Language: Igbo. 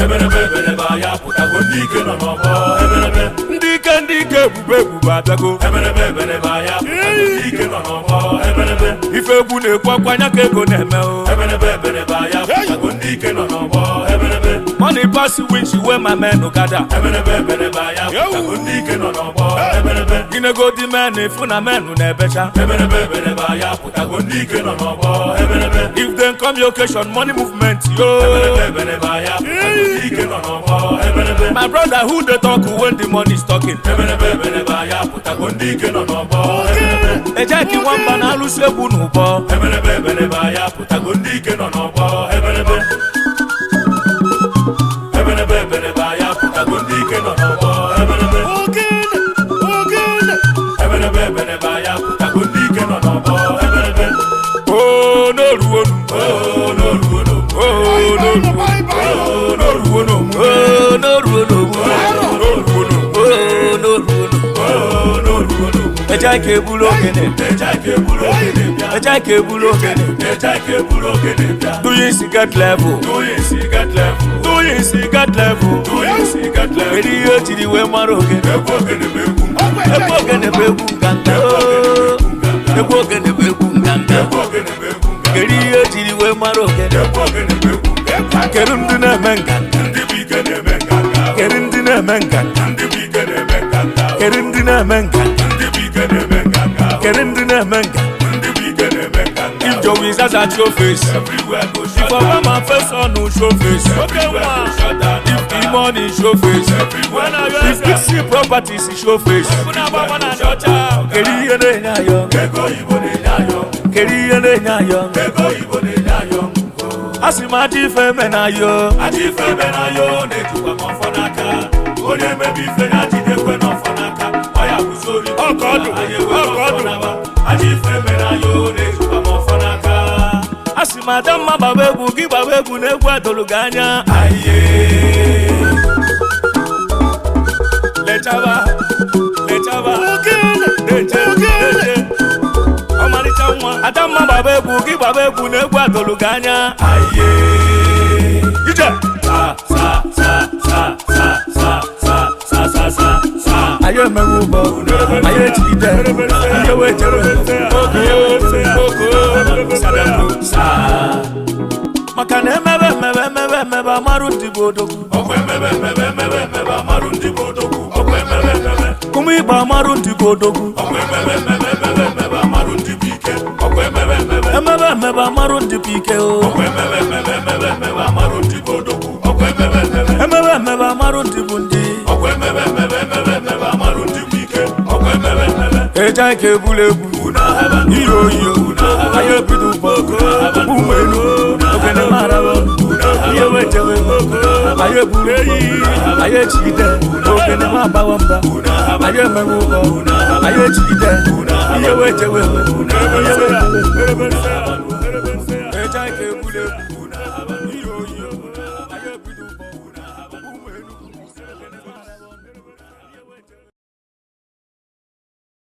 Eberebe eberebe anyị apụtago, ndị ike nọ n'ọgbọ eberebe. Ndị ike, ndị ike, ebube ebube abịago. Eberebe eberebe anyị apụtago, ndị ike nọ n'ọgbọ eberebe. Ife egwu na-ekwu akwanya ka ego na-eme o. Eberebe eberebe anyị apụtago, ndị ike nọ n'ọgbọ eberebe. Money pass winch wey my men gather. Eberebe eberebe anyị apụtago, ndị ike nọ n'ọgbọ eberebe. Inegodi men ifu na men na-ebecha. Eberebe eberebe anyị apụtago, ndị ike nọ n'ọgbọ eberebe. If dem come your occasion, money movement yo. Eberebe eberebe anyị apụtago, ndị ike nọ n'ọgbọ eberebe. My brother, who dey talk when the money is talking? Eberebe eberebe anyị apụtago, ndị ike nọ n'ọgbọ eberebe. Ejeki nwamba na-alụsi egwu n'ụbọ. Eberebe eberebe anyị apụtago, ndị ike nọ n'ọgbọ eberebe. Eberebe eberebe anyị apụtago, ndị ike nọ n'ọgbọ eberebe. Eberebe eberebe anyị apụtago, ndị ike nọ n'ọgbọ eberebe. Oo, n'oruonu. Oo, n'oruono. Oo, n'oruonu. Oo, n'oruono. Oo, n'oruonu. Oo, n'oruono. Oo, n'oruonu. Oo, n'oruono. Ejeki ebulu ogene. Ejeki eburu ogene bịa. Ejeki ebulu ogene. Ejeki eburu ogene bịa. Do you see get level? Do you see get level? Do you see get level? Do you see get level? Kedu ihe o jiri wee mara ogene? Egwu ogene bụ egwu. Egwu ogene bụ egwu nganga. Oo, egwu ogene bụ egwu nganga. Egwu ogene bụ egwu nganga. Kedu ihe o jiri wee mara ogene? Egwu ogene bụ egwu nganga. Kedu ndị na-eme nganga? Ndị bụ ike na-eme nganga. Kedu ndị na-eme nganga? Ndị bụ ike na-eme nganga. Kedu ndị na-eme nganga? Ndị bụ ike na-eme nganga. Kedu ndị na-eme nganga? Ndị bụ ike na-eme nganga. If Joey Zaza show face, Everywhere go if shut down. Obama face on show face, Everywhere go shut down. if E-money show face, Everywhere go if shut down. Big C properties show face, kedu ihe na-enye ayọ? Ego oyibo na-enye ayọ. Kedu ihe na-enye ayọ? Ego oyibo na-enye ayọ. A sị m ajọ ife eme na ayọ. Ajọ ife eme na ayọ na-ejikwa m ọfọ n'aka. Onye emebi ife ya jidekwe n'ọfọ n'aka. Ọ ya bụzi ori. Ọka ọdụ, Anyị enwe ọka ọfọ ọdụ. n'aba. Ajọ ife eme na ayọ na-ejikwa m ọfọ n'aka. A sị m Adamma gbaba egwu gị, gbaba egwu na egwu adolu gị anya. Aye. Lechaba, lechaba, deje, deje. Ọmarịcha nwa. Adamma gbaba egwu gị, gbaba egwu na egwu adolu gị anya. Aye. Ije. Sa sa sa sa sa sa sa sa sa sa sa. Anyị emewe ụbọ, anyị ejigide, ihe wee jere ogo ogo Sadako sa. Maka na emebe emebe emebe emebe amarụ ndị bụ odogwu. Ọkwa emebe emebe emebe emebe amarụ ndị bụ odogwu. Ọkwa emebe emebe. Ụmụ Igbo, amarụ ndị bụ odogwu. Ọkwa emebe emebe emebe emebe amarụ ndị bụ ike. Ọkwa emebe emebe. Emebe emebe amarụ ndị bụ ike o. Ọkwa emebe emebe emebe emebe amarụ ndị bụ odogwu. Ọkwa emebe emebe. Emebe emebe amarụ ndị bụ ndị. Ọkwa emebe emebe emebe emebe amarụ ndị bụ ike. Ọkwa emebe emebe. Eja ka ebulu egwu. Unu ahaba. Iyo iyo, anyị ebido ụbọ ụmụ elu ogene mara ihe wee jewe. Anyị eburu eyi, anyị ejigide ogene ma agbawa mba. Anyị emewe ụbọ, anyị ejigide ihe wee jewe, ihe wee jewe.